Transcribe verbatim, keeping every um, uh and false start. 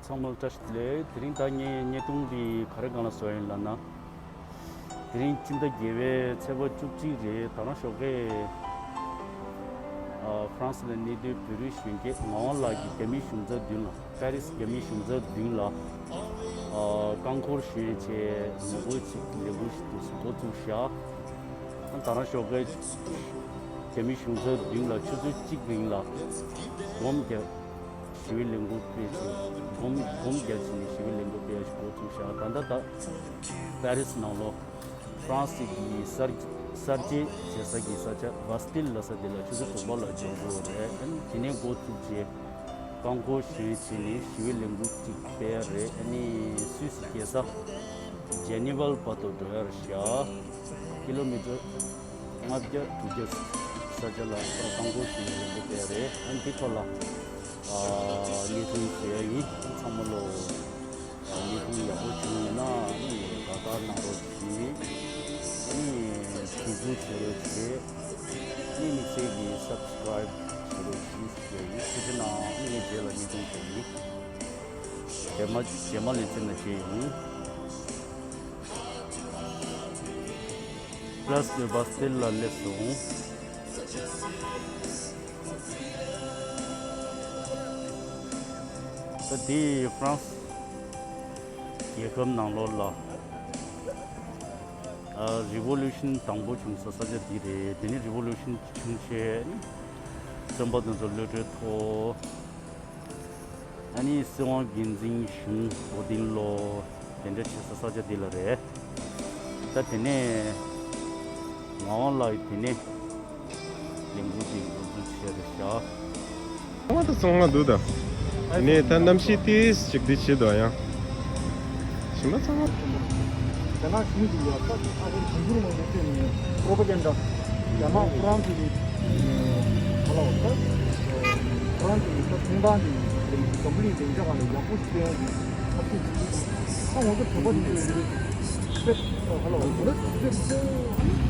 ཚང་མ་ལ་བཀྲ་ཤིས་བདེ་ལེགས། དེ་རིང་ད་ངས་བརྙན་ཐུང་འདི་ག་རེ་སྒང་ལ་བཟོས་ཡིན་ལབ་ན། དེ་རིང་སྤྱི་ཟླ་བརྒྱད་པའི་ཚེས་པ་བཅུ་གཅིག་རེད། ད་རང་ཞོགས་ཀས་ཨ་ཧྥ་རན་སི་ལ་གནས་སྡོད་བོད་རིགས་གཞོན་སྐྱེས་ངག་དབང་ལགས་ཀྱིས་རྒྱ་མིའི་གཞུང་ཚབ་མདུན་ལ། པེ་རིས་རྒྱ་མིའི་གཞུང་ཚབ་མདུན་ལ་ཨ་རྐང་འཁོར་ཞོན་བྱས་ངོ་རྒོལ་ཅིག་ལས་འགུལ་ཞིག་འདུག་སེ་འགོ་བཙུགས་བཞག་ཨ་ད་རང་ཞོགས་ཀས་རྒྱ་མིའི་གཞུང་ཚབ་མདུན་ལ་ཆུ་ཚོད་གཅིག་རིང་ལ་སྒོམ་རྒྱག་ཞི་བའི་ལས་འགུལ་སྤེལ་ཆེད་སྒོམ་སྒོམ་རྒྱག་བྱས་ནས་ཞི་བའི་ལས་འགུལ་སྤེལ་ཡག་ཞིག་འགོ་བཙུགས་བཞག་ད་ལྟ་ད་པེ་རིས་ནང་ལོགས་ཧྥ་རན་སི་གི་གསར་གསར་བརྗེ་བྱེད་ས་གི་ས་ཆ་བྷ་སྟིལ་ལབ་ས་དེ་ལ་ཆུ་ཚོད་དྲུག་པ་ལ་འབྱོར་དགོས་རེད། ཨ་ནི་དེ་ནས་འགོ་བཙུགས་རྗེས་རྐང་འཁོར་ཞོན་བྱས་ནས་ཞི་བའི་ལས་འགུལ་ཅིག་སྤེལ་ཡག་རེད། ཨ་ནི་སུད་སི་རྒྱལ་ས་ཇེ་ནི་ཝ་བར་དུ་འགྲོ་ཡག་རེད་བཞག་ཀི་ལོ་མི་ཊར་ལྔ་བརྒྱ་དྲུག་བརྒྱ་ས་ཆ་ལ་རྐང་འཁོར་ཞོན་ནས་ལས་འགུལ་སྤེལ་ཡག་རེད། ཨ་ནི་འདི་ཐོག་ལ་ཨ་བརྙན་ཐུང་བཟོ་ཡག་ཡིན། ཚང་མ་ལོ་ཨ་བརྙན་ཐུང་ཡག་པོ་བྱུང་ཡོད་ན་ཨ་ནི་དགའ་དགའ་གནང་རོགས་གྱིས། ཨ་ནི་དེ་ཚོ་བྱེད་རོགས་བྱེད། ཨ་ནི་དམིགས་བསལ་གྱིས་སབ་སི་ཀ་རེབ་བྱེད་རོགས་གྱིས་ཟེར་ཡག་ཡིན། ཐུགས་རྗེ་གནང་། ཨ་ནི་ངས་རྗེས་ལ་བརྙན་ཐུང་བཟོ་ཡིན། རྗེས་མ་རྗེས་མ་ལེ་ཚན་ལ་མཇལ་ཡོང་། པ་ལེ་སི་དེ་བྷ་སི་ཏིལ་ལ་སླེབས་སོང་། ད་དེ་ཧྥ་རན་སི་རྒྱལ་ཁབ་ནང་ལོགས་ལ་ཨ་རི་ཝོ་ལུ་ཤན་དང་པོ་བྱུང་ས་ས་ཆ་འདི་རེད། དེ་ནས་རི་ཝོ་ལུ་ཤན་བྱུང་རྗེས་བཙོན་པ་དེ་ཚོ་གློད་གྲོལ་ཐོབ། ཨ་ནི་སྲིད་དབང་སྒེར་འཛིན་གཞུང་མགོ་རྟིང་སློག་དེ་འདྲ་བྱེད་ས་ས་ཆ་འདི་ལ་རེད། ད་དེ་ནས་ངག་དབང་ལགས་ཀྱིས་དེ་ནས་ལས་འགུལ་འདི་འགོ་འཛུགས་བྱས་རེད་བཞག་ཚང་མ་ད་ཚང་མ་འདུག་ད། དེ་ནས་ད་གནམ་གཤིས་ཏིས་ཅིག་འདི་བྱེད་དོ་ཡང་། ཞིམ་པ་ཚང་མ། རྒྱ་ནག་གཞུང་གིས་ཡ་ས་ཨ་ཧོར་ཞིང་ཆུར་མང་པོ་བསྐྱོན་ནས་པྲོ་པ་གན་ཌ། རྒྱ་ནག་ཧྥ་རན་སི་གི་ཧ་ལ་བ་ད་ཧྥ་རན་སི་གི་ད་ཚོང་ཐང་གི་འཛམ་བུ་གླིང་སྡིངས་ཆ་སྒང་ལ་ཡག་པོ་ཞིག་སྟོན་ཡག་གི་ཐབས་ཤེས་ཅིག་བྱེད་ཀྱི་འདུག་ད་ང་ཚོ་བོད་པ་འདི་ཚོ་ཡིན་དུས་དཔེ་ཧ་ལ་བ་ང་ཚོ་དུས་ཚོད་ཧ་ལས་